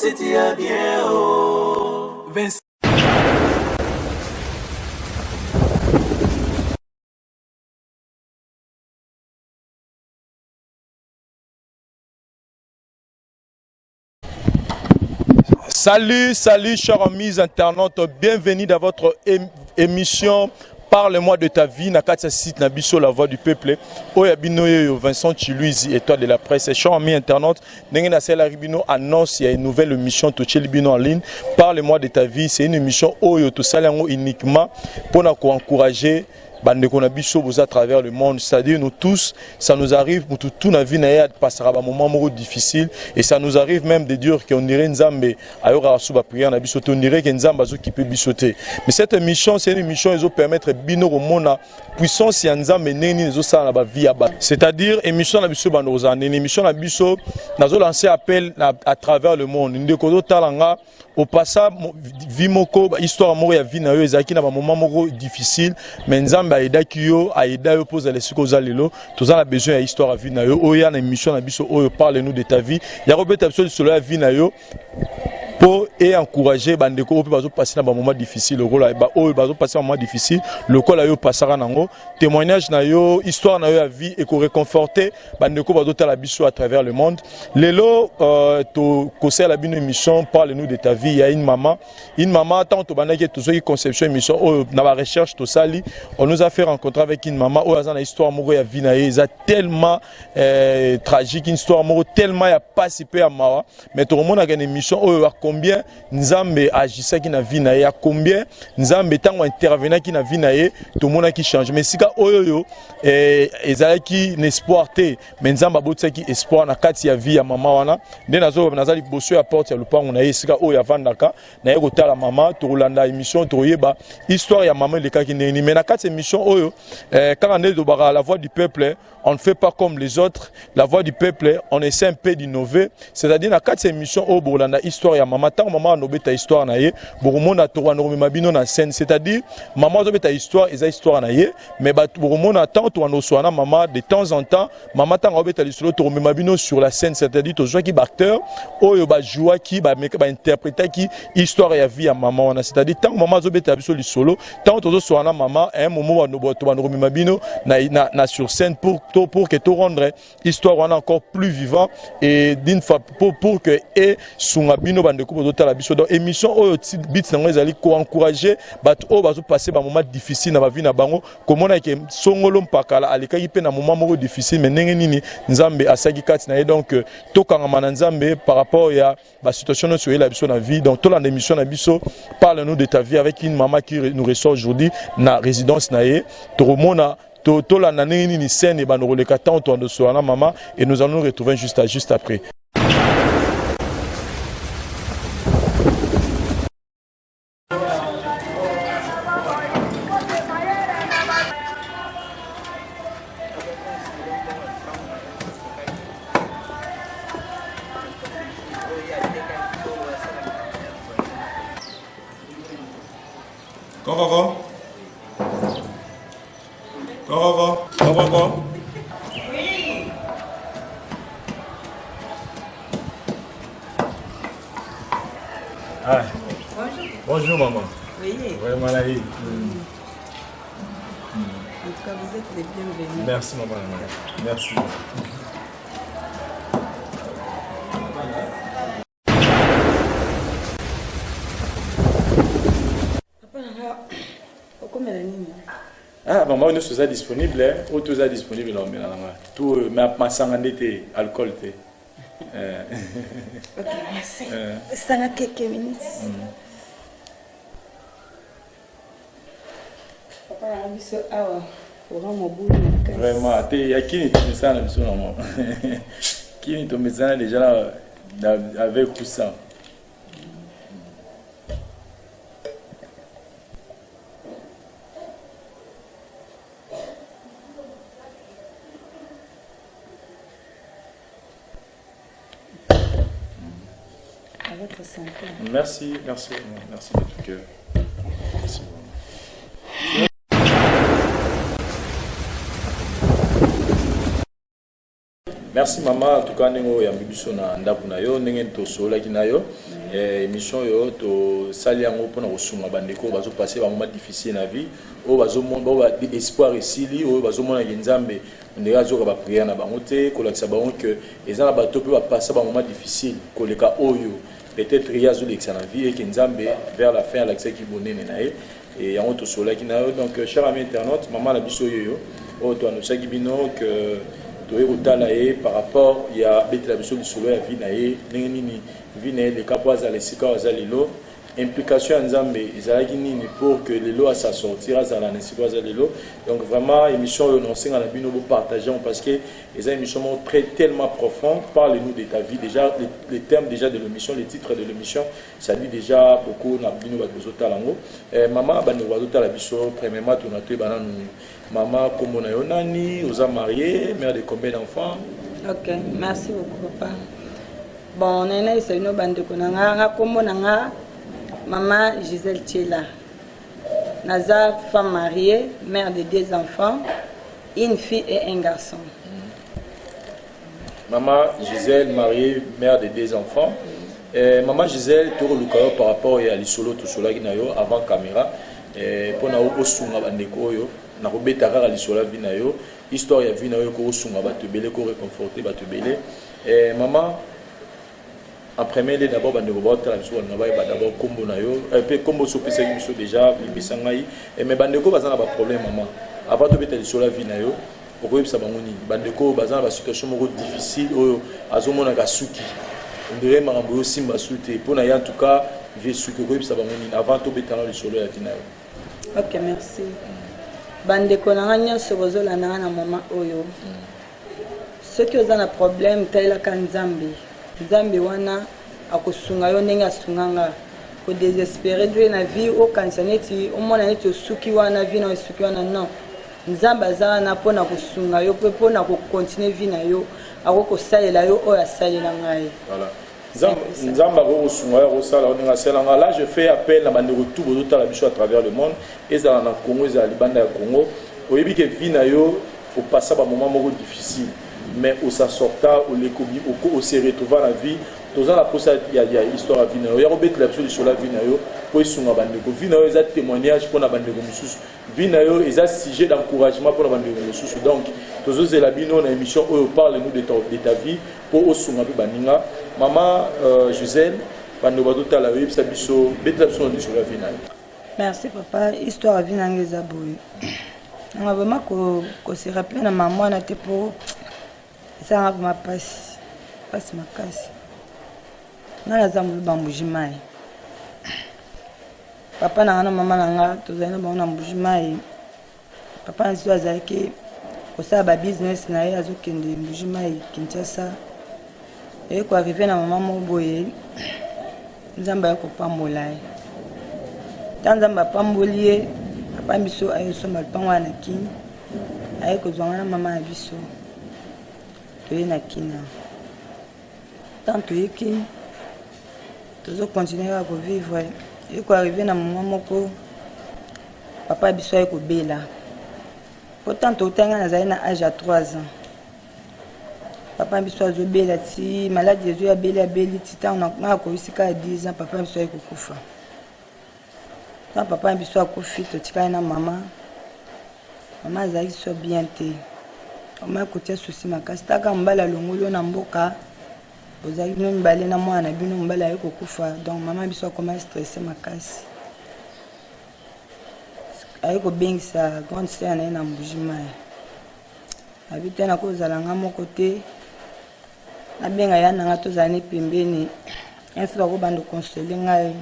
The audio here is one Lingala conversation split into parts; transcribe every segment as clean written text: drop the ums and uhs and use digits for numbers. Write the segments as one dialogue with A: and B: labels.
A: City ya bien oh. 25
B: Salut, salut, chers amis internautes. Bienvenue dans votre émission Parle-moi de ta vie. Na kati ya site na biso la voix du peuple. Oya bino yo Vincent Chiluizi, étoile de la presse. Chers amis internautes, ndenge na sala bino annonce ya une nouvelle émission totieli bino en ligne. Parle-moi de ta vie, c'est une émission oyo tosali yango uniquement pona ko encourager bandeko na biso boza à travers le monde, c'est-à-dire nous tous, ça nous arrive mutu tout na vie na ye passera ba moment moko difficile et ça nous arrive même de dire qu'on dirait Nzambe ayokaka su ba prière na biso te, on dirait que Nzambe azokipe biso te. Mais cette émission, c'est une émission ezo permettre bino komona puissance ya Nzambe ndenge nini ezosala na ba vie ya bato, c'est-à-dire émission na biso bando kozala ndenge émission na biso nazo lancer appel à travers le monde. Ndeko ozotala nga, opasa vie moko, histoire moko ya vie na yo ezalaki na ba moment moko difficile, mais Nzambe aidaki yo, aida yo mpo ozala esika oza lelo. Toza na besoin ya histoire ya vie na yo oyo ya na émission na biso oyo Parle-nous de ta vie, ya kobeta biso lisolo ya vie na yo mpo e encourager bandeko oyo mpe bazopase na bamoment difficile lokola oyo bazopase na moment difficile lokola yo opasaka nango. Témoignage na yo, histoire na yo ya vie ekoreconforte bandeko bazotala biso à travers le monde. Lelo tokosala bino émission Parle-nous de ta vie. Ya une maman, une maman, tant tobandaki tozwaki conception émission oyo na ba recherche tosali, on nous a fait rencontrer avec une maman oyo aza na histoire moko ya vie na ye eza tellement tragique, une histoire moko tellement ya pasi pe ya mawa, mais tokomonaka na émission oyo ya combien Nzambe agisaki na vie na ye, ya combien Nzambe ntango intervenaki na vie na ye tomonaki changement. Esika oyo oyo ezalaki na espoir te, mais Nzambe abotisaki espoir na kati ya vie ya mama wana. Nde naza liboso ya porte ya lopango na ye, esika oyo avandaka, na ye kotala mama. Tokolanda émission, tokoyeba histoire ya mama elekaki ndenge nini. Mais na kati ya émission oyo, kaka nde tobaka la voix du peuple, on ne fait pas comme les autres. La voix du peuple, on essaie un peu d'innover, c'est-à-dire na kati ya émission oyo bokolanda histoire ya mama. Ntango mama anobeta histoire na ye, bokomona tokobanda komema bino na scène, c'est-à-dire mama azobeta histoire, eza histoire na ye, mais bato bokomona ntango tokobanda koswana na mama de temps en temps, mama ntango azobeta lisolo, tokomema bino sur la scène, c'est-à-dire tozwaki baacteur oyo bajouaki, bainterprétaki histoire ya vie ya mama wana, c'est-à-dire ntango mama azobeta biso lisolo, ntango tozoswana na mama, un moment tobanda komema bino na sur scène pour que to rendre histoire wana encore plus vivant et d'une fois pour que esunga bino bandeko bozotala biso. Donc émission oyo but nango ezali koencourager bato oyo bazopasser bamoment difficile na bavie na bango, komona ke songolo mpakala alekaki mpe na moment moko difficile, mais ndenge nini Nzambe asalaki kati na ye. Donc tokangama na Nzambe par rapport ya basituation nyonso oyela biso na vie. Donc tolanda émission na biso Parle-nous de ta vie avec une maman qui nous ressort aujourd'hui na résidence na ye. Tokomona, tolanda ndenge nini scène ebanda koleka ntango toandosola na mama, et nous allons nous retrouver juste après. Kokoko. Kokoko. Kokoko.
C: Oui.
B: Ah.
C: Bonjour.
B: Bonjour maman.
C: Oui.
B: Vraiment la vie.
C: En tout cas, vous êtes les bienvenus.
B: Merci maman. Merci.
C: Papa nanga okomela nini?
B: Ah maman, nyonso eza disponible, oyo toza disponible na omela nanga. Tout mais masanga nde te, alcool te.
C: Ok, merci. Sanga quelques minutes. Papa nanga biso awa courant mobulu na makasi.
B: Vraiment, te ya kini tomesana na biso nango. Kini tomesana déjà avec tout ça.
C: À votre santé.
B: Merci, merci, merci de tout cœur. Merci. Merci mama, en tout cas ndenge oyambi biso na ndako na yo, ndenge tosololaki na yo. Eh, émission oyo tosali yango mpona kosunga bandeko oyo bazopase bango difficile na vie, oyo bazomona oyo espoir esili, oyo bazomonaki Nzambe ndenge azoka baprière na bango te, kolakisa bango ke eza na bato mpe bapasa bamoment difficile koleka oyo peut-être ye azolekisa na vie, eke Nzambe vers la fin alakisaki bonene na ye. E yango tosolaki na yo. Donc, cher ami internaute, mama na biso oyo oyo toannosaki bino ke toye kotala ye par rapport ya betela biso lisolo ya vie na ye, ndenge nini vie na ye eleka mpo azala esika oyo aza lelo, implication ya Nzambe ezalaki nini pour que lelo asa sortir, azala na esika oyo aza lelo. Donc vraiment, émission oyo naosenga na bino bopartage yango, parce que eza émission moko très tellement profond. Parle-nous de ta vie, déjà le thème déjà de l'émission, le titre de l'émission, ça dit déjà beaucoup na bino bato bozotala yango. Mama, bandeko bazotala biso, premièrement tona toyeba nanu, mama, kombo na yo nani? Oza marié, mère de combien d'enfants?
C: Ok, merci beaucoup, papa. Bon, naye nayesa bino bandeko na nga, nga kombo na nga mama Gisèle Tiela. Naza femme mariée, mère de deux enfants, une fille et un garçon.
B: Maman Gisèle, mariée, mère de deux enfants. Maman Gisèle, tokoluka yo par rapport ya lisolo tosolaki na yo avant caméra, mpona osunga bandeko oyo nakobeta kaka lisolo ya vie na yo, histoire ya vie na yo kosunga bato ebele, koréconforte bato ebele. Mama, en premier lieu d'abord, bandeko baotala biso balinga bayeba d'abord kombo na yo mpe kombo so opesaki biso déjà, limbisa ngai. Mais bandeko baza na baproblème, mama, avant tobeta lisolo ya vie na yo, okoyebisa bango nini? Bandeko oyo baza na basituation moko difficile, oyo azomonaka suki ondire makambo oyo osimba su te mpo na ye, en tout cas vie suki, okoyebisa bango nini avant tobetana lisolo ya vie na yo?
C: Ok, merci. Bandeko na nga nyonso bozolanda nga na moma oyo, soki oza na problème, talelaka Nzambe. Nzambe wana akosunga yo ndenge asunga nga. Kodésespérer te na vie, okanisa neti omona neti osuki wana, vie na esuki wana, non. Nzambe aza wana mpona kosunga yo mpe mpona kocontinue vie na yo. Akoki kosalela yo oyo asalela ngai.
B: Voilà. Nzambe akoki kosunga yo, akosala yo ndenge asalanga. Là, je fais appel na bandeko tout bozotala biso à travers le monde, ezala na Congo, ezala libanda ya Congo. Oyebi ke vie na yo opasa bamoment moko difficile, mais osa sorta, olekobi, ose retrouva na vie. Toza na posa ya histoire ya vie na yo, ya kobetela biso lisolo ya vie na yo mpo esunga bandeko. Vie na yo eza témoignage mpona bandeko mosusu, vie na yo eza sujet d'encouragement mpona bandeko mosusu. Donc tozozela bino na émission oyo Parle nous de ta vie, mpo osunga mpe baninga. Mama Gisèle, bandeko bazotala, oyebisa biso, betela biso na lisolo ya vie na yo.
C: Merci, papa. Histoire ya vie na nga eza boye. Nanga vraiment kose rappeler na mama wana te, mpo esalanga vraiment mpasi, mpasi makasi. Ngai naza moluba Mbuji Mai. Papa na nga na mama na nga tozali na bango na Mbuji Mai. Papa na biso azalaki kosala babusiness na ye, azokende Mbuji Mai, Kinshasa. Eye koarrive na mama moko boye, Nzambe aye kopambola ye. Ntango Nzambe apamboli ye, papa biso aye kosomba lupango wana na Kini, aye kozwa nga na mama na biso, toye na Kina. Ntango toye Kini, tozokontinue kaka kovivre. Eye koarrive na moma moko, papa biso aye kobela. Po ntango toutanga, nazali na age ya 3 ans. Papa biso azobela ti maladi ezoya, abeli, abeli ti ntango nga akoyisi kaka 10 ans, papa biso aye kokufa. Ntango papa na biso akufi, totikali na mama. Mama azalaki so bien te, mama akotia souci makasi. Taka mobali alongoli yo na mboka, bozalaki bino mibale na mwana na bino, mobali aye kokufa. Donc mama biso akoma stressé makasi, aye kobengisa grande sœur na ye na Mbuji Mai. Abi te, nakozala nga moko te, nabenga ya na nga, tozala ne pembeni, ainsi bakobanda konsole ngai.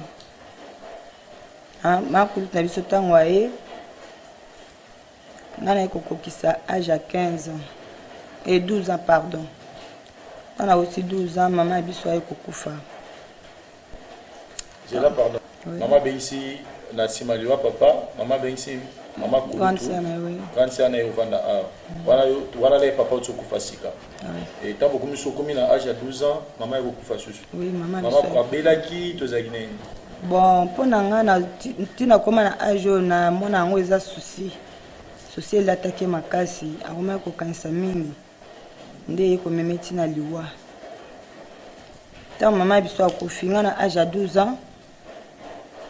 C: Makulutu na biso, ntango aye, ngai naye kokokisa age ya 15 ans et 12 ans, pardon. Ntango nauti 12 ans, mama ya biso aye kokufa.
B: Zela, pardon. Oui. Mama abengisi na nsima liwa papa, mama abengisi mama
C: grande sœur na ye, oui.
B: Grande sœur na ye ovanda awa wana, wana na ye papa oti okufa sika. E ntango okomi so okomi na age ya 12 ans, mama ye kokufa susu?
C: Oui, mama.
B: Mama abelaki, tozalaki na ye?
C: Bon, mpo na ngai, na ntina koma na age oyo, namona yango eza souci. Souci elataki ye makasi, akomaki kokanisa mingi, nde ye komema ntina liwa. Ntango mama ya biso akufi, nga na age ya 12 ans,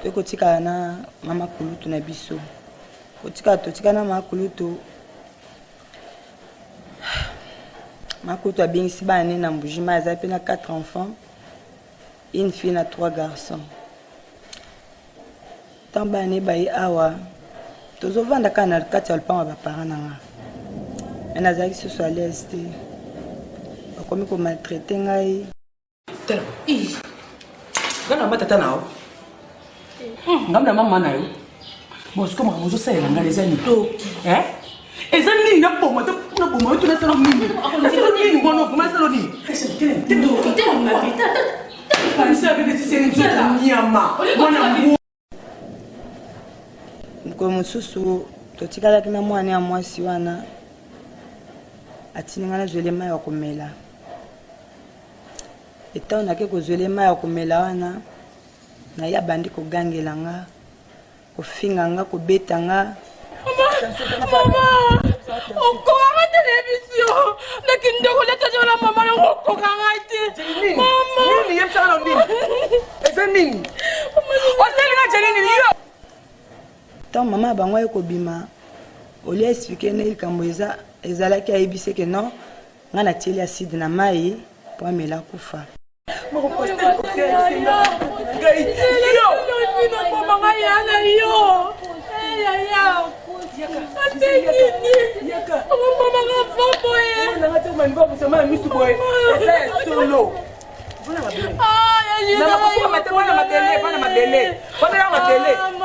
C: toyei kotikala na mama kulutu na biso. Kotikala totikala na mama kulutu, mama kulutu abengisi bana ne na Mbuji-Mayi, azali mpe na 4 enfants, une fille na 3 garçons. Ntango bana ne baye awa, tozovanda kaka na kati ya lopango ya baparent na nga, me nazalaki susu à l'aise te, bakomi komaltraite ngai.
A: Tala, nga na matata na yo, nga na mama na yo, bosiko makambo ozosalela ngai eza nini? Eza nini? Naboma te, naboma yo to nasala nini? Nasala nini? Wana vraimen nasala nini?
C: Mokolo mosusu totikalaki na mwana ya mwasi wana, atindi ngai nazwele mai ya komela. Etango nake kozwele mai ya komela wana, na ye abandi kogangela nga, kofinga nga, kobeta nga.
D: Mama, okokanga te na biso na kindoko letata na mama yango okokanga te. Mama,
A: nini yebisaka na nini? Eza nini osali nga jeli nini yo?
C: Ntango mama ya bango aye kobima, olie explike nde likambo eza ezalaki, ayebisi ke non, nga natieli acide na mai mpo amela kufa.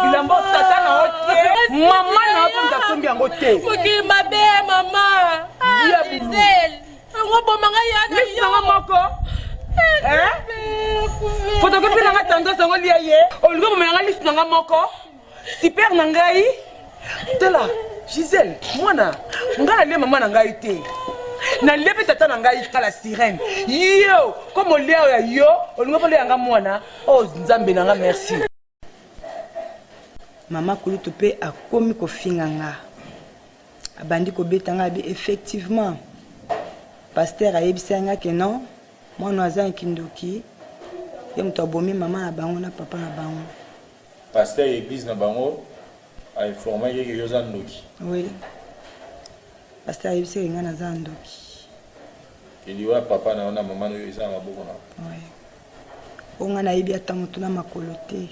A: Bilamba tata na yo te, mama na yo mpe moto asombi yango te.
D: Mokili mabe mama. Yango boma ngai ya na
A: yo. Nanga moko. Hein? Photocopie nanga tendance yango lia ye. Olingi obomela ngai lisu nanga moko. Super na ngai. Tala, Gisèle, mwana, ngai nalie mama na ngai te. Nalie mpe tata na ngai kala sirène. Yo, comme olia ya yo, olingi olia nga mwana. Oh Nzambe na nga merci.
C: Mama kulutu mpe akomi kofinga nga, abandi kobeta nga, abi effectivement pasteur ayebisaki nga ke non, mwana aza na kindoki, ye moto abomi mama na bango na papa na bango.
B: Pasteur ya eglise na bango a informaki ke yo oza ndoki?
C: Oui, pasteur ayebisaki nga naza ndoki.
B: Ke liwa ya papa na yo na mama na yo eza na maboko na yo?
C: Oui. Oyo nga nayebi ata motu na makolo te.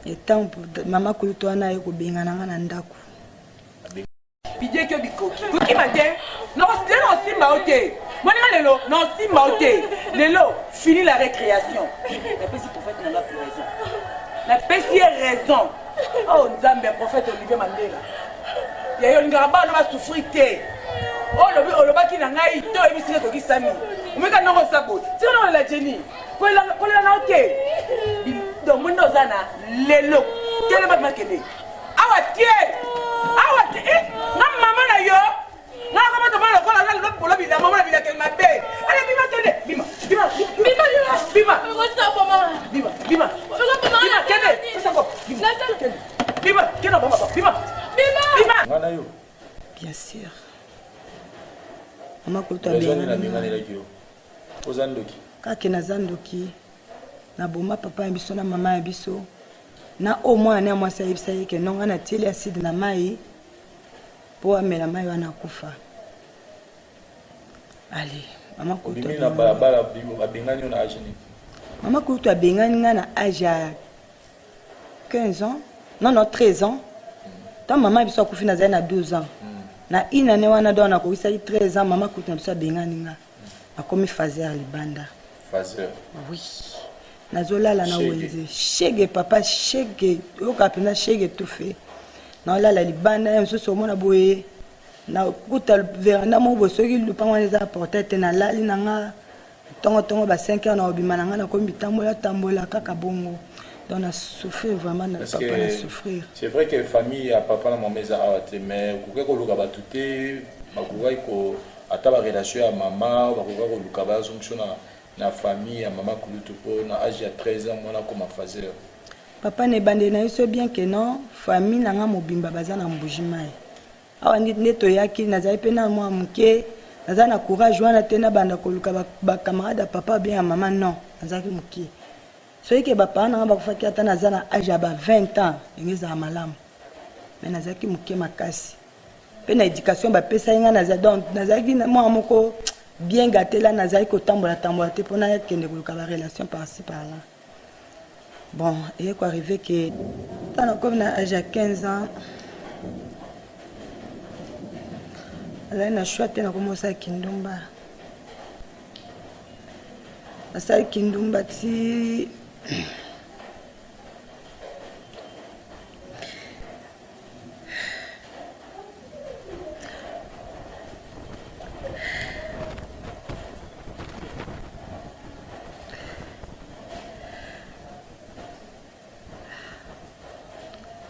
C: Etango mama kulutu wana aye kobengana nga na ndako.
A: Bidie kio bikoki kokima te, lelo osimba yo te moninga, lelo naosimba yo te, lelo fini la récréation. Napesi prophète nanga raison, napesi ye raison. Oh Nzambe ya prophète Olivier Mandela, ya yo olingaka bana basouffrir te. Olobi olobaki na ngai to oyebisi ngai ekokisami, omeka ndongo osabo tika na olela Jenny kolela na yo te. Donc moni oza na lelo telema makende awa te, awa te nga mama na yo nga kama to mala lokola nga lokola bilamba mona bilakeli mabe. Ale bima, kende, bima, bima, bima, bima, bima, bima, bima, kende, sasa bima, kende, bima, kende, bima, bima, bima.
B: Nga na yo.
C: Bien sûr. Mama kulutu
B: abengani abenganelaki yo. Oza ndoki.
C: Kaka naza ndoki. Naboma papa ya biso na mama ya biso. Na oyo mwana ya mwasi ayebisa ye ke non, nga natieli acide na mai mpo amela mai wana akufa. Ale mama kulutu
B: na balabala abengani yo na age nini?
C: Mama kulutu abengani nga na age ya 15 ans, non non, 13 ans. Ntango mama biso akufi nazali na 12 ans. Na une année wana donc nakokisaki 13 ans, mama kulutu na biso abengani nga, nakomi fazer libanda.
B: Fazer?
C: Oui, nazolala na wenze shege, papa shege, oyoka mpenza shege tufe. Naolala libanda ya mosusu, omona boye nakuta veranda moko boye, soki lupango wana eza portail te, nalali na nga ntongo ntongo ba 5 heures, na obima na nga, nakomi bitambola tambola kaka bongo. Donc na souffrir vraiment na papa, na souffrir.
B: C'est vrai que famille ya papa na mama eza awa te, mais okoki koluka bato te bakokaki ko ata barelation ya mama, bakokaki koluka bazongisa na famille ya mama kulutu, mpo na age ya 13 ans mwana akoma fazer?
C: Papa, na ebandeli na biso bien ke non, famille na nga mobimba baza na Mbuji Mai. Awa nde toyaki, nazali mpe na mwa moke. Naza na courage wana te nabanda koluka ba camarade ya papa bien ya mama non, nazalaki mokie. Soki ke ba parents na nga bakufaki ata naza na age ya ba 20 ans ndenge ezala malamu. Mais nazalaki mokie makasi. Pe na education bapesaki nga naza donc nazalaki mwana moko bien gâté là nazalaki kotambola tambola te mpo nakende koluka ba relation par ci par là. Bon, eye ko arriver que ntango nakomi na age ya 15 ans nazali na choix te nakomi kosala kindumba nasali kindumba ti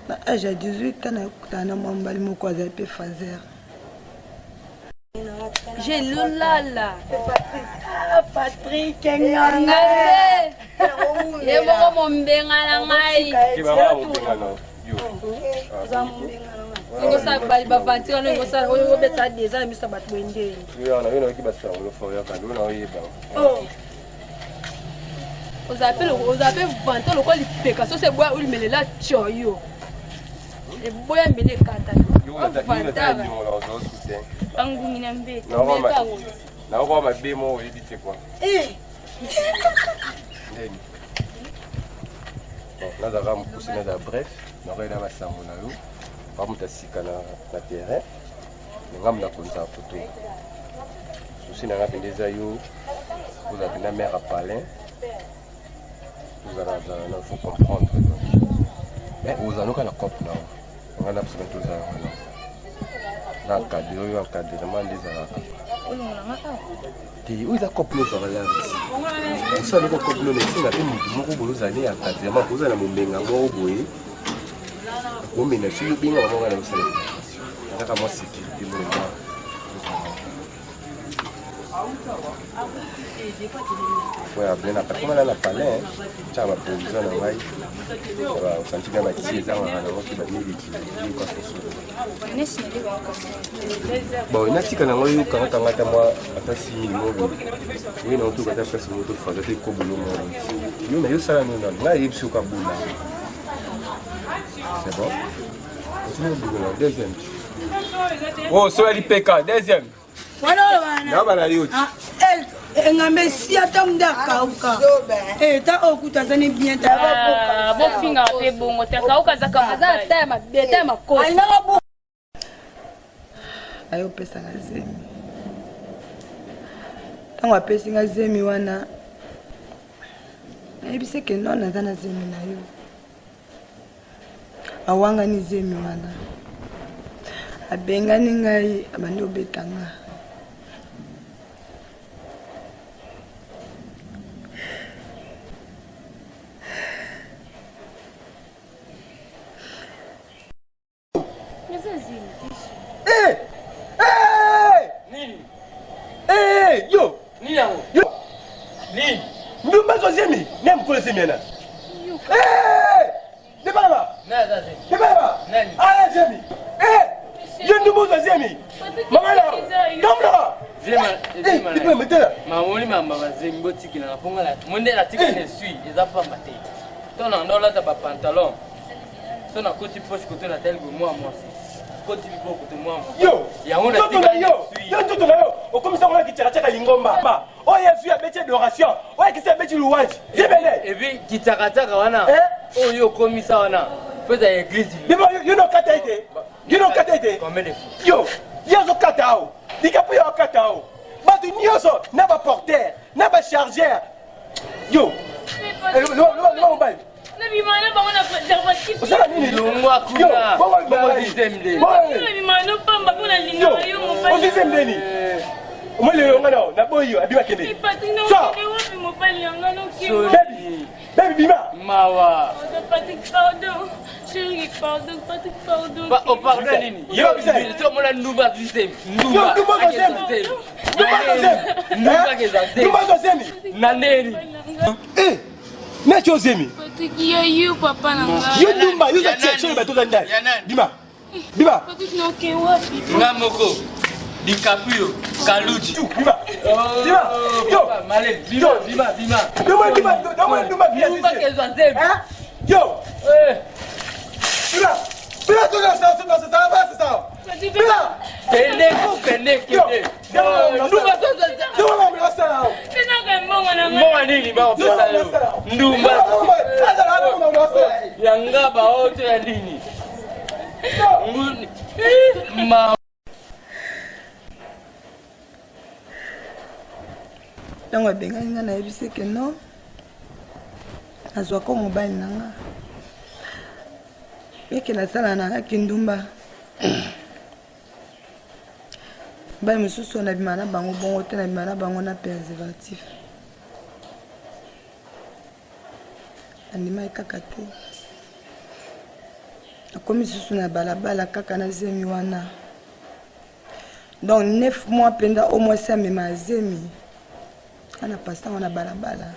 C: na age ya 18 ans nakutana na mwa mobali moko azali mpe fazer
D: Je lolala.
C: Ah, Patrick Ngange.
D: Ye moko mombenga na ngai. Okosala baventure wana okosala oyo obetisa deza na miso ya bato boye ndeni. Ozala mpe vante lokola lipeka soso eboya olimelela tioyo. Eboya mbele ekatana. Bangungi na mbeto.
E: Nakoka mabe moko oyebi te kua. Ndeni. Nazalaka mokuse nazala bref nakoyela basango na yo bamoto ya sika na terrain me ngambo nakonzaka poto susi na nga mpenza eza yo ozala mpenza mare ya palin tozalazala na faut comprendre donc mais ozala noka na cope na yo nga na biso tozala wana na encadre oyo encadrement nde ezalaka te oyo eza cope nozwaka lari osala noko cope nono esenga mpe motu moko boye ozala ne encadrement kozala na mombenga moko boye omena soki obenga bango nga na osala ezaka mwa sécurité moko oyo bien na koma na palais tya ba provision na ngai osanti bien batie ezangaka nango te bamiliki yoka soso bon natika nango yokangakanga ata mwa ata 6000 moko oye nango toka ata place moko tofaza te ekobolo moko yo na yosala no nano ngai ayebisi yoka bola c'est bon deuxième
B: oh soya lipeka deuxième
C: wana yo ah, eh, engambe esi ata nde akauka eh, ta oyo kutu aza ne bien
D: ah, bofingaka mpe bongo te akauka azaka aza ata ya mabe ata ya makosi
C: aye opesaka zemi ntango apesi nga zemi wana nayebisi ke non naza na zemi na yo Awangani zemi wana. Abengani ngai abandi obeta nga.
E: Eh! Eh!
B: Nini?
E: Eh! Yo!
B: Nini yango?
E: Yo!
B: Nini?
E: Ndumba zo zemi, ne mukolo zemi yana. Eh! Debala! Debala!
B: Nani?
E: Ah zemi. Eh! Yo ndumba zo zemi. Mama la. Kamla.
F: Zema, zema.
E: Eh, ipe metela.
F: Mamoli mamba bazemi botikela na ponga la. Monde la tika ne suis, eza pamba te. To na ndolata ba pantalon. So na koti poche koto na tali mwa mwasi. Koti liboko to mwa mwasi.
E: Yo!
F: Yango na
E: Nzoto na yo! Yo nzoto na yo! Okomisa ngo na kichakachaka lingomba. Ba, oyo azwi abeti adoration, oyo akisi abeti louange. Zebele!
F: Et puis kichakachaka wana.
E: Eh?
F: Oyo okomisa wana. Faut ya église.
E: Bima yo no kata ete. Yo no kata ete.
F: Combien de fois?
E: Yo, ye azokata awo. Likapo yo akata awo. Bato nyonso na ba porteur, na ba chargeur. Yo. Loba mobali.
D: Nabima na bango na préservatif.
E: Osala nini?
F: Longwa kuna. Bongo deuxième
D: Nabima no pamba mpo na linga yo mobali.
E: Au deuxième ndeni. Omoni lelo nga nao naboyi yo abima kende.
D: Patrick na okende wapi mobali na nga nokende.
E: Baby, baby bima.
F: Mawa.
D: Patrick pardon. Chérie pardon, Patrick pardon.
F: Ba oh pardon nini?
E: Yo bisa.
F: So mona ndumba deuxième.
E: Yo ndumba deuxième. Ndumba deuxième.
F: Ndumba keza.
E: Ndumba deuxième.
F: Na ndeni.
E: Eh. Neti ozemi.
D: Patrick yo yo papa na nga.
E: Yo ndumba yo za tie chez bato za ndani. Bima. Bima.
D: Patrick na oke wapi?
F: Nga moko. DiCaprio, Kaluji.
B: Bima. Bima. Yo.
F: Male, bima, bima, bima.
B: Doma bima, doma bima via.
F: Ndumba kezwa zemi.
B: Hein? Yo.
F: Eh.
B: Bima. Bima to ça ça ça ça va c'est ça. Bima.
F: Kende ko kende kende. Ndumba to ça.
B: Doma ma ça là.
D: Pinaka mbongo na ngai.
F: Mbongo nini ba opesa yo? Ndumba. Ya ngaba oyo to ya nini? Nguni. Ma
C: ntango abengaki nga nayebisi ke non nazwaka mobali na nga meke nasala na nga kindumba mobali mosusu oyo nabima na bango bongo te nabima na bango na préservatif andimaki kaka te nakomi lisusu na balabala kaka na zemi wana donc 9 mois mpenza o mwasi amema zemi ana pasta wana balabala.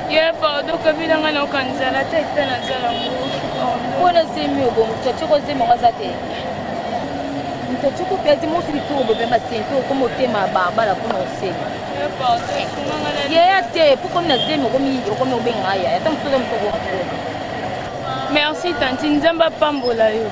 D: Ye pardon kabila nga nayoka nzala ata eta na nzala ngo.
G: Mpona zemi obo moto atiko zemi yango aza te moto atiko mpe azi mosi litoko bobe basente okoma otema ya balabala mpona osenga yaya te mpo komi na zemi okomi okomi obenga yaya ata mosusu mosusu
D: Merci tantine nzambe apambola yo.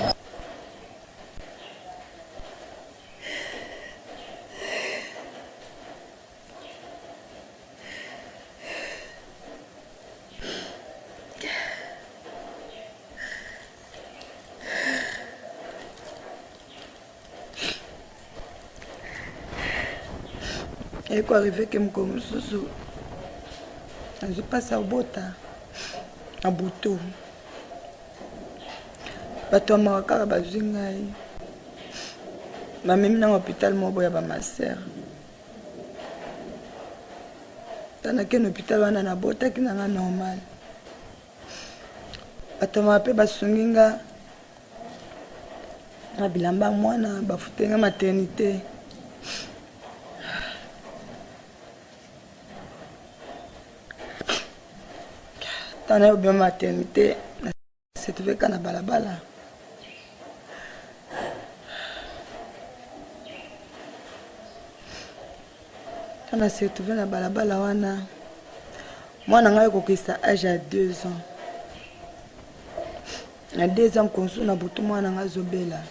C: Eko arrive ke mokolo mosusu nazwi mpasi ya kobota na butu bato ya mawa kaka bazwi ngai bamemi nanga hôpital moko boya bamasere ntango nakende hôpital wana nabotaki nanga normal bato ya mawa mpe basungi nga na bilamba mwana bafuteli nga maternité ntango naye obima maternité se trouve ka na balabala ntango na se trouve na balabala wana mwana ngai ekokisa age ya 2 ans na 2 ans konsu na butu mwana ngai azobela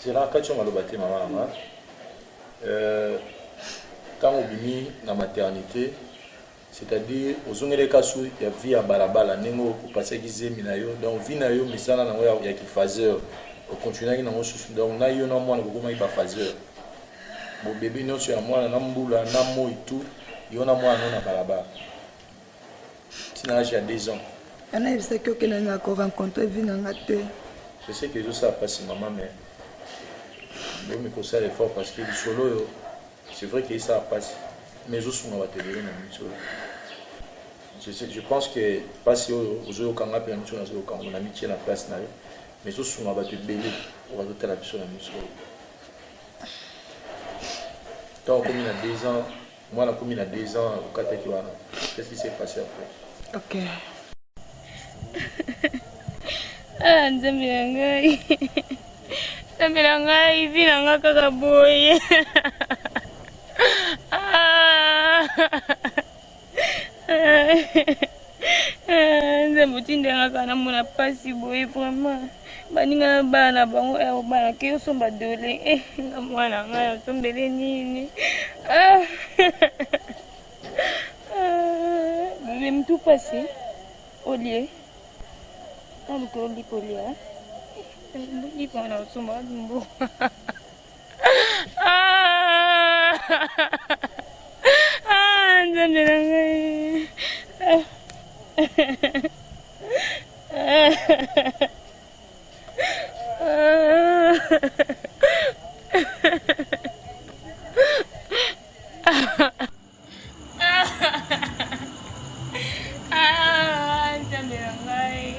B: zela kati yo maloba te mama na nga ntango obimi na maternité C'est-à-dire ozongelaki kaka su ya vie ya balabala ndenge opasaki zemi na yo donc vie na yo misala na yango ya ki phaseur o continuaki na yango susu donc na yo na mwana bokomaki ba phaseur bo bebe nyonso ya mwana na mbula na moi tout yo na mwana no na balabala tina age ya 2 ans.
C: Nga nayebisaki yo ke nalingaka ko rencontrer vie na nga te.
B: Je sais que ezosala pasi maman mais bomi kosala effort parce que lisolo oyo C'est vrai que esala pasi mais ezosunga bato ebele na minute oyo. Je, sais, je pense que pasi oyo ozoyoka nga mpe na minute oyo nazoyoka yango na mitie na place na yo mais ezosunga bato ebele oyo bazotala biso na minute oyo. Ntango okomi na 2 ans, mwana akomi na 2 ans okataki wana, qu'est-ce qui s'est passé après?
C: Ok.
D: Ah, nzambe na ngai nzambe na ngai vi na ngai kaka boye ah. Ah, nzambe otindanga kaka namona mpasi boye vraiment baninga na bana na bango ya kobala ke osomba dole eh, nga mwana ngai osombele nini ah. Ah, bebe mutu mpasi olie naluka olipa olia lipa na osomba mbo nzambe na ngai Ah, nzambe na ngai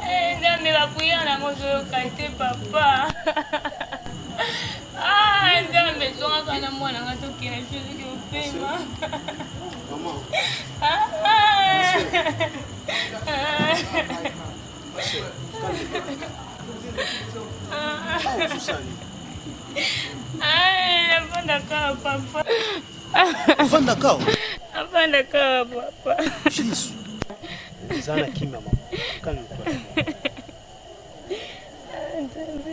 D: eh, nzambe bapriere nango ozoyoka te papa ah, nzambe zongaka na mwana nga tokende biso soki opema nafandaka papa
H: Ofandaka awa?
D: Afandaka awa papa.
H: Jésus. Eza na kimia mama. Calme toi.
D: Nzambe.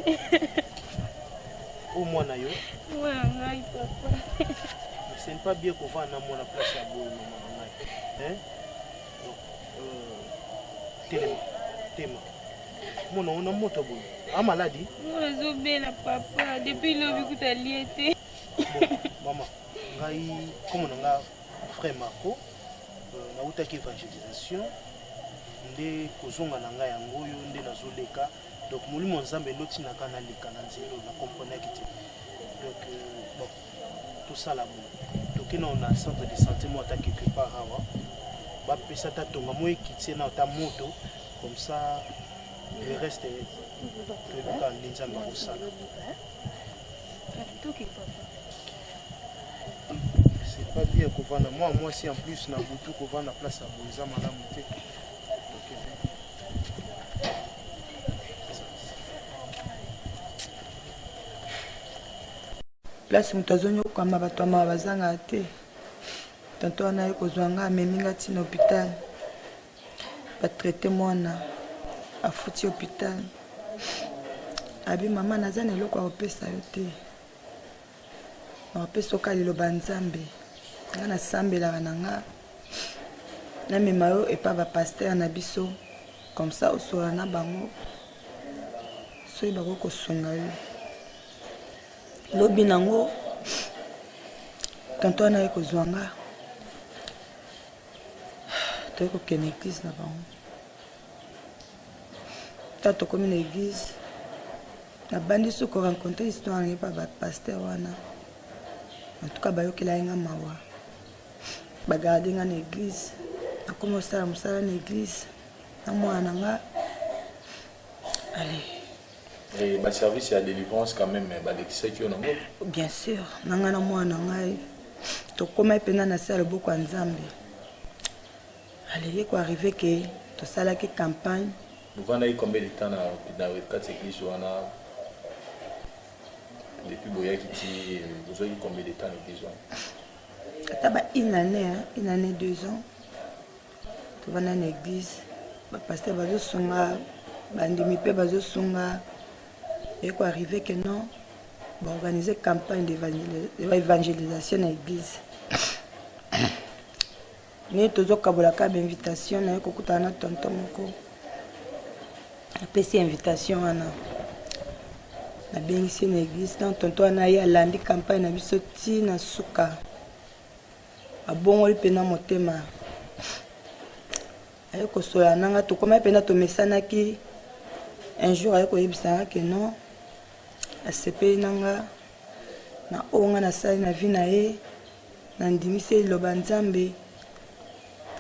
H: O mwana yo?
D: Mwana ngai papa.
H: Ce n'est pas bien kovanda na mwana place ya boye mama na ngai. Hein? Donc, euh, telema. Tema. Mwana ona moto boye. A maladi?
D: Mwana azobela papa. Depuis lobi kuta lie te.
H: Bon, mama, ngai kombo na nga frère Marco, euh, nautaki evangelisation nde kozonga na ngai yango oyo nde nazoleka donc molimo ya nzambe nde otinaka naleka na nzela oyo na comprenaki te donc euh, bon tosala boye toke nao na centre de santé moko ata quelque part awa bapesa ata tonga mo ekitie nao ata moto comme ça le reste toyebi kaka nde nzambe akosala C'est pas bien kovanda mwa mwasi en plus na butu kovanda place ya boye eza malamu te. Tokende.
C: Place moto azonyokwama bato ya mawa bazangaka te. Tonton wana aye kozwa nga amemi nga ti na hopital. Ba traite mwana afuti hopital. Abi mama naza na eloko ya kopesa yo te. Nakopesa yo kaka liloba ya Nzambe. Nga nasambelaka na nga namema yo epa ba pasteur na biso comme ça osolola na bango soki bakoki kosunga yo. Lobi nango tonton wana aye kozwa nga toye kokende eglise na bango ntango tokomi na eglise nabandi so korencontre histoire na ye mpa bapaster wana en tout cas bayokelaki nga mawa bagarde nga na eglise nakomi kosala mosala na eglise na mwana na nga allez
B: Et ba service ya délivrance quand même balekisaki yo nango
C: bien sûr na ngai na mwana na ngai tokomaki mpenza na se ya loboko ya nzambe aleye koarrive ke tosalaki campagne
B: bovandaki combien de temps na kati ya église wana depuis boyaki ti bozwaki combien de temps na église wana
C: ata ba une année hein, une année deux ans tovanda na église bapaster bazosunga bandimi mpe bazosunga eye koarrive ke non baorganize campagne d'évangélisation na église nde tozokabolaka bainvitation naye kokutana na tonton moko apesi invitation wana nabengisi na église ntango tonton wana ye alandi campagne na biso ti na suka Abongoli mpena motema. Aye kosolola na nga, tokomaki mpena tomesanaki. Un jour aye koyebisa nga ke non, asepeli na nga na oyo nga nasali na vie na ye, nandimisi ye liloba Nzambe,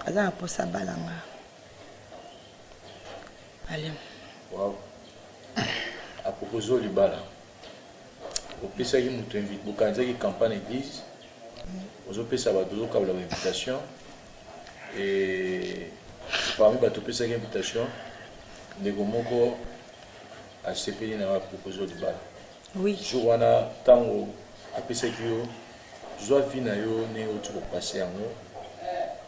C: aza na mposa abala nga. Allez.
B: Wow. Apropose yo libala. Opesaki moto invite, bokanisaki campagne église. Ozopesa bato, ozokabola ba invitation et Parmi bato opesaki invitation, ndeko moko asepeli na yo apropose yo libala.
C: Oui.
B: Jour wana ntango apesaki yo zwa vie na yo ndenge outi kopase yango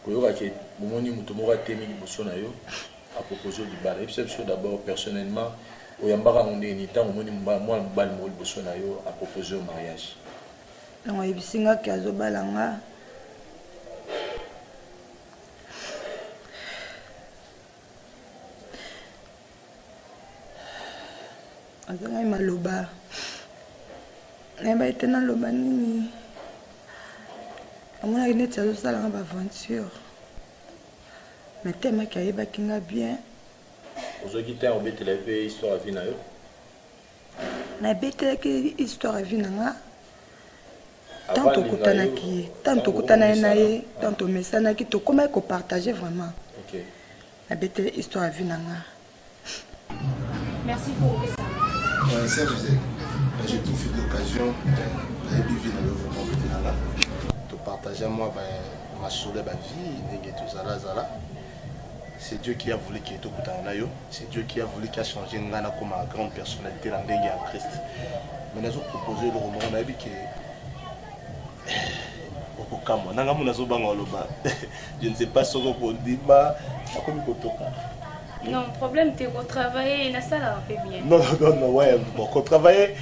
B: koyoka ke bomoni moto moko atemi liboso na yo apropose yo libala yebisa biso d'abord personnellement oyambaka yango ndenge nini ntango omoni mwana mobali moko liboso na yo apropose yo mariage
C: Ntango ayebisi nga ke azobala nga azangaki maloba nayebaki te naloba nini amonaki neti azosala nga baaventure mais temaki ayebaki nga bien
B: ozwaki temps obetela ye mpe histoire ya vie na yo
C: Nabetelaki histoire ya vie na nga tant tokutanaki ye tant tokutanaki na ye tant tomesanaki tokomaki kopartage vraiment
B: okay.
C: nabeteli histoire ya vie na nga
D: Merci pour ça.
I: Ouais, Serge, j'ai profité de l'occasion nayebi vie na yo vraiment côté na nga topartage mwa masolo ya bavie ndenge tozalazala C'est Dieu qui a voulu que tokutana na yo. C'est Dieu qui a voulu qui a changé nga nakoma grande personnalité na ndenge ya Christ. Mais nazo proposer eloko moko nayebi ke eh, okokamwa na nga mo nazobanga oloba je ne sais pas soki okondima nakomi kotoka
D: Non, problème te kotravailler nasalaka mpe bien.
I: Non, non, non, ouais, bon, kotravailler,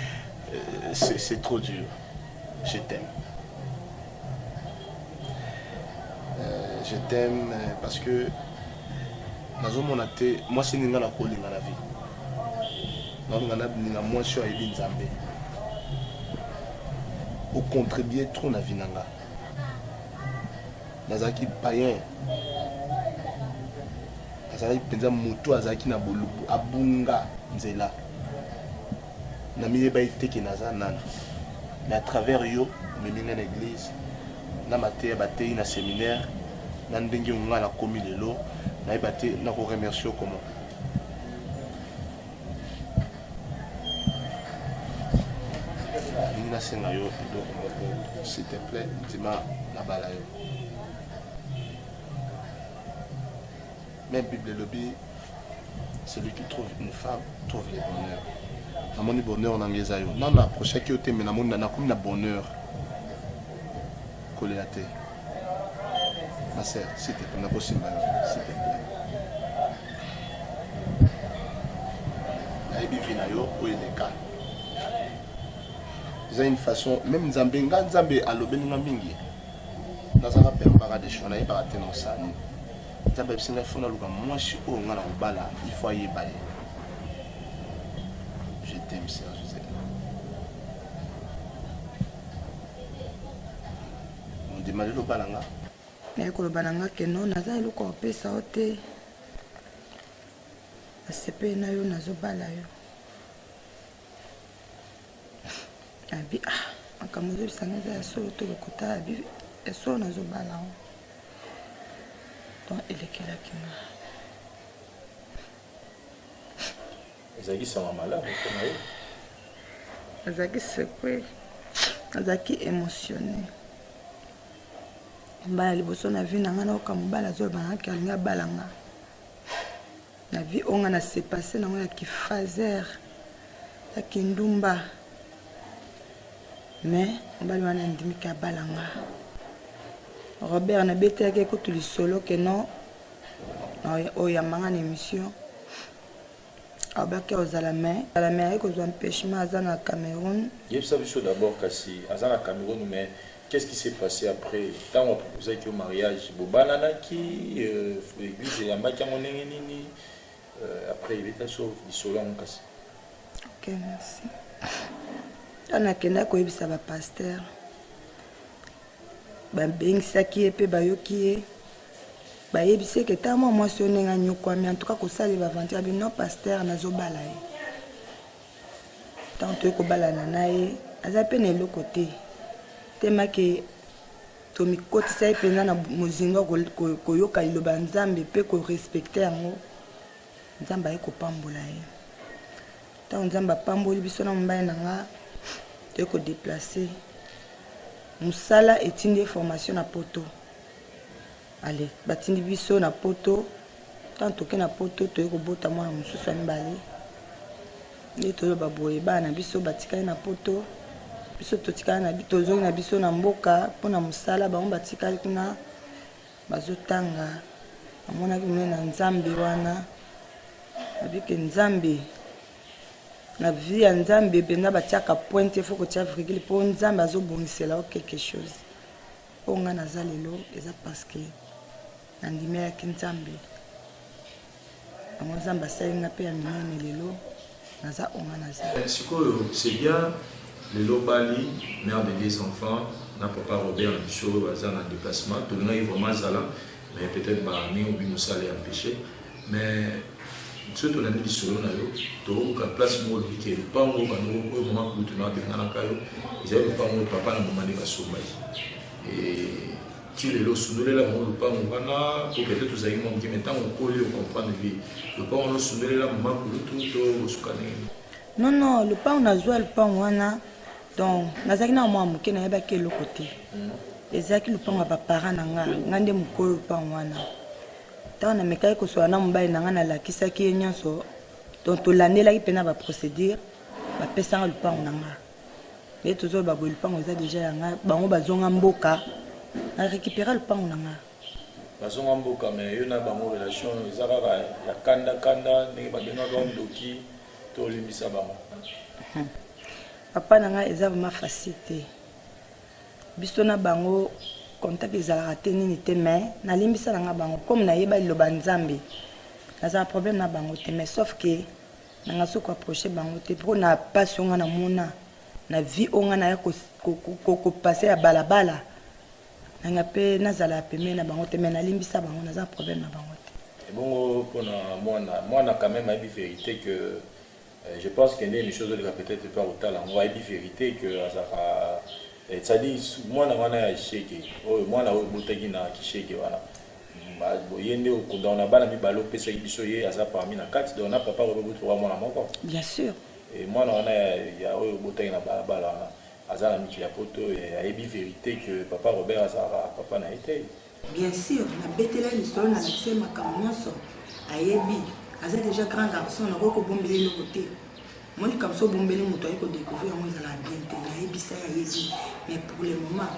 I: euh, c'est trop dur. Je t'aime. Euh, je t'aime euh, parce que nazomona te mwasi nini nga nakolinga na vie naolinga nalinga mwasi oyo ayebi nzambe ocontribue trop na vie na nga nazalaki payen azalaki mpenza moto azalaki na bolubu abunga nzela Namiyebaki te ke naza nani mais à travers yo omemi ngai na eglise na mateya bateyi na seminaire na ndenge oyo ngai nakomi lelo nayeba te nako remercier yo comment. Nalingi nasenga yo eloko moko s'il te plait ndima nabala yo. Meme bible elobi celui qui trouve une femme trouve le bonheur. Namoni bonheur na nga eza yo. Nanu na approchaki yo te mais namoni nakomi na bonheur. Kolela te. Ma sœur, s'il te plaît, nakosimba yo, s'il te plaît. Nayebi vie na yo oyo eleka. Eza une façon, même Nzambe, nga Nzambe alobeli nga mingi. Nazalaka pe embarras de choix, nayebaka te nasala nini. Nzambe ayebisi ngai faut naluka mwasi oyo ngai nakobala, il faut ayeba ye. Je t'aime sœur Gisèle. Ondima lelo obala nga?
C: Naye koloba na nga ke non, naza eloko ya kopesa yo te, nasepeli na yo, nazobala yo. Abi ah, makambo ozobisa nga eza ya solo to lokuta? Abi ya solo, nazobala yo. Donc elekelaki nga.
B: Ezalaki sango malamu mpo na yo?
C: Nazalaki secoué, nazalaki émotionné. Mbala liboso na vie na nga nayoka mobali azoloba na nga ke alingi abala nga. Na vie oyo nga na se passe nango ya kifazer ya kindumba mais mobali wana andimi ke abala nga. Robert nabetelaki ye kutu lisolo ke non oyamba nga na émission alobaki ozala mais ala mais aye kozwa empêchement aza na Cameroun.
B: Yebisa biso d'abord kasi aza na Cameroun mais qu'est-ce qui s'est passé après tango aproposaki yo mariage bobalanaki euh, église eyambaki yango ndenge nini euh, après ebeta biso lisolo yango kasi.
C: Ok merci. Ntango nakendaki koyebisa ba pasteur Babengisaki ye mpe bayoki ye, bayebisi ye ke tala mwa mwasi oyo ndenge anyokwami, en tout cas kosala ye b'aventure. Abi non pasteur, nazobala ye. Ntango toye kobalana na ye, aza mpe na eloko te, tellement ke tomikotisa ye mpenza na mozindo ya koyoka liloba ya Nzambe mpe ko respecter yango, Nzambe aye kopambola ye. Ntango Nzambe apamboli biso na mobali na nga, toye ko deplacer. Musala etindi ye formation na poto. Allez, batindi biso na poto. Ntango toke na poto, toye kobota mwana mosusu ya mibale. Nde toloba boye, bana na biso batikali na poto, biso totikali na tozongi na biso na mboka mpo na mosala, bango batikali kuna bazotanga. Namonaki monene na Nzambe wana, nabike Nzambe na vie ya Nzambe mpenza batiaka point te, faut kotia virgule mpo Nzambe azobongisela yo quelque chose. Oyo ngai naza lelo eza parce que nandimelaki Nzambe. Yango Nzambe asali nga pe ya minene lelo naza oyo nga naza.
B: Sikoyo c'est bien lelo obali mère de deux enfants na papa Robert na biso oyo baza na deplacement tolingaki vraiment azala mais peut-être ba ndenge obi mosala ya empeche mais soki tolandi lisolo na yo tokokoka place moko olobi ke lopango bando oyo mama kulutu na abenganaka yo ezali lopango oyo papa na mama nde basombaki Ti lelo osundolela bango lupangu wana po peut-etre ozalaki mwa moke mais tango okoli o comprendre vie lopango wana osundolela mama kulutu to osuka ndenge nini?
C: Non non lopango nazua lopango wana donc nazalaki na mwa moke nayebaki eloko te ezalaki lopango ya ba parents na nga nga nde mokolo lopango wana ntango namekaki kosola na mobali na nga nalakisaki ye nyonso donc tolandelaki mpena ba procédure bapesanga lopango na nga Nde tozoloba boye lupango eza deja ya nga, bango bazonga mboka na recupera lupango na nga.
B: Bazonga mboka mais yo na bango relation eza kaka ya kanda kanda ndenge babengaka yo ndoki to olimbisa bango?
C: Papa na nga eza vraiment facile te, biso na bango contact ezalaka te nini te mais nalimbisa na nga bango comme nayeba liloba Nzambe nazala problème na bango te mais sauf que Nanga so ko approcher bango te po na pasi oyo nga na mona na vie oyo nga naya ko ko passer ya balabala nanga pe nazala pembeni na bango te mais nalimbisa bango naza na problème na bango te.
B: Ebongo pona mwana mwana quand meme ayebi verite que je pense que nde emission ezoleka peut etre pe akotala yango ayebi verite que azalaka c'est à dire mwana wana ya shege oyo mwana oyo obotaki na kishege wana Ye nde donc na bana mibale opesaki biso ye aza parmi na kati donc na papa Robert boboti lokola mwana moko.
C: Bien sûr.
B: Et mwana wana ya oyo obotaki na balabala wana aza na mikili ya poto ayebi verite que papa Robert azalaka papa na ye te.
C: Bien sûr, nabetela ye lisolo nalakisa ye makambo nyonso ayebi aza dejà grand garçon nakoki kobombela ye eloko te. Moi likambo so obombeli moto aye ko découvrir yango ezalaka bien te nayebisa ye ayebi mais pour le moment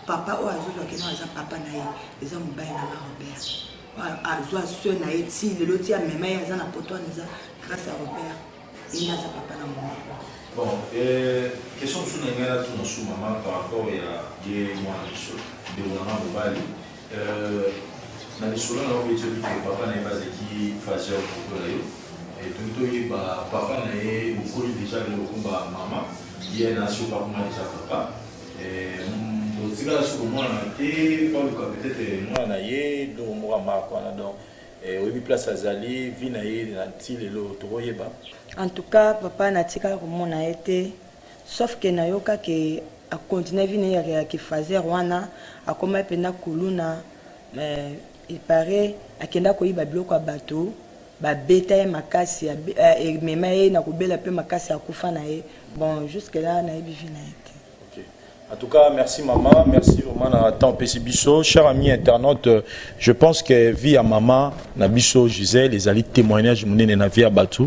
C: papa oyo azozwa keno aza papa na ye eza mobali na nga Robert azwa soin na ye ti lelo ti amema ye aza na poto wana eza grâce à Robert ye nde aza papa na mama.
B: Bon, euh, question mosusu na ngai natuna su mama par rapport ya ye mwana biso ndeko na nga mobali Euh, na lisolo na yo obeti obi ke papa na ye bazalaki phaseur lokola yo toki toyeba papa na ye bokoli deja lelo okomba mama ye na soki akoma deja papa botikala soki komonana te baluka peut-être mwana na ye biloko moko ya marque wana donc oyebi place azali vie na ye na ti lelo tokoyeba.
C: En tout cas papa natikala komona ye te Sauf que nayoka ke a continuer vie naye ya ki phaseur wana akomaki penza kuluna mais il parait akenda koyiba biloko ya batu ba beta ye makasi emema ye na kobela pe makasi akufa na ye bon jusque là nayebi vie na ye te.
B: Ok. En tout cas, merci maman, merci vraiment na temps opesi biso. Cher ami internaute, je pense que vie ya maman na biso Gisèle ezali témoignage monene na vie ya batu.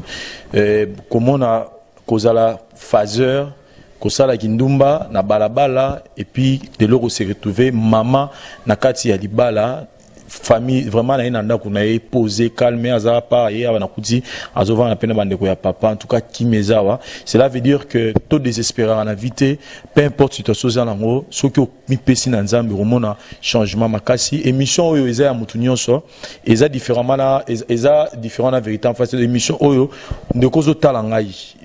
B: Euh, komona Kozala phaseur, kosala kindumba na balabala et puis lelo ko se retrouver mama na kati ya libala famille vraiment na ye na ndako na ye posé calme aza part ye awa nakuti azovanda mpe na bandeko ya papa en tout cas kimia eza awa cela veut dire que to désespéraka na vie te peu importe situation oza nango soki omipesi na nzambe okomona changement makasi émission oyo eza ya motu nyonso eza différemment na eza différent na vérité en face émission oyo ndeko ozotala ngai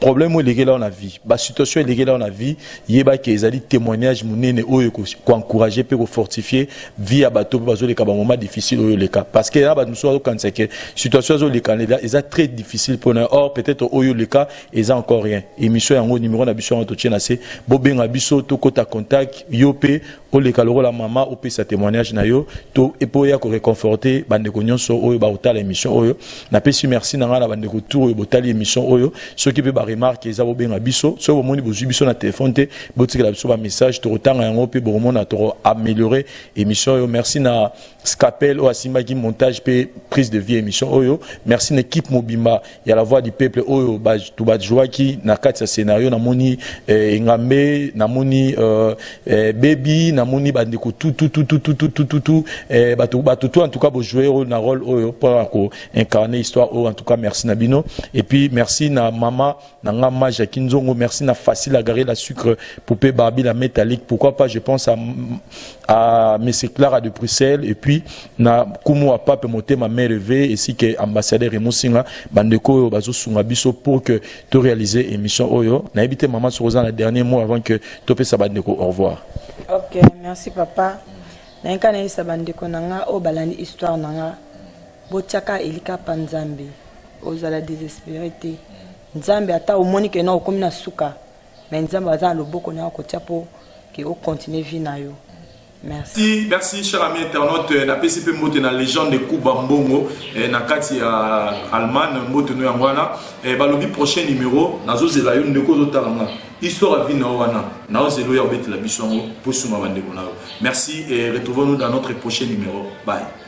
B: problème oyo elekela yo na vie basituation elekela yo na vie yeba ke ezali témoignage monene oyo koencourage mpe kofortifie vie ya bato mpe bazoleka bamoment difficile oyo oleka parce que na bato mosusu bazokanisa ke situation azoleka eza très difficile mpona or peut-être oyo oleka eza encore rien émission yango numéro na biso yango totie na se bobenga biso tokota contact yo mpe Oleka lokola mama opesa temoignage na yo to epo oya ko reconforter bandeko nyonso oyo bakotala emission oyo. Napesi merci na ngai na bandeko tour oyo botali emission oyo. Soki pe ba baremarque eza bobenga biso. Soki bomoni bozwi biso na telefone te, botikela biso bamessage, tokotanga yango mpe bokomona tokoaméliorer émission oyo. Merci na Scapel oyo asimbaki montage mpe prise de vie émission oyo. Merci na équipe mobimba ya La Voix du Peuple oyo bato bajouaki na kati ya scénario. Namoni Engambe, namoni Baby, namoni bandeko tout tout tout tout tout tout tout tout tout, bato bato tout. En tout cas bojouer oyo na rôle oyo mpona koincarner histoire oyo. En tout cas merci na bino. Et puis merci na mama na nga ma Jackie Nzongo, merci na Facile Agari, la sucre poupée Barbie, la métallique. Pourquoi pas, je pense à Monsieur Clara de Bruxelles et puis na Kumu Pape Motema Merve ainsi que ambassadeur Raymond Singa, bandeko oyo bazosunga biso pour que to réaliser émission oyo. Nayebi te mama soki oza na dernier mot avant que topesa bandeko au revoir.
C: Ok, merci papa. Nayinka nayebisa bandeko na nga oyo balandi histoire na nga, botiaka elika pa Nzambe, ozala désespéré te. Nzambe, ata omoni ke na okomi na suka, mais Nzambe aza na loboko na yo kotia mpo ke ocontinue vie na yo. Merci.
B: Merci, merci cher ami internaute. Napesi mpe mbote na légende Kuba Mbongo na kati ya Allemagne. Mbote no yango wana. Balobi prochain numéro nazozela yo ndeko ozotala nga histoire ya vie na yo wana, naozela oyo obetela biso yango mpo sunga bandeko na yo. Merci et retrouvons-nous dans notre prochain numéro. Bye.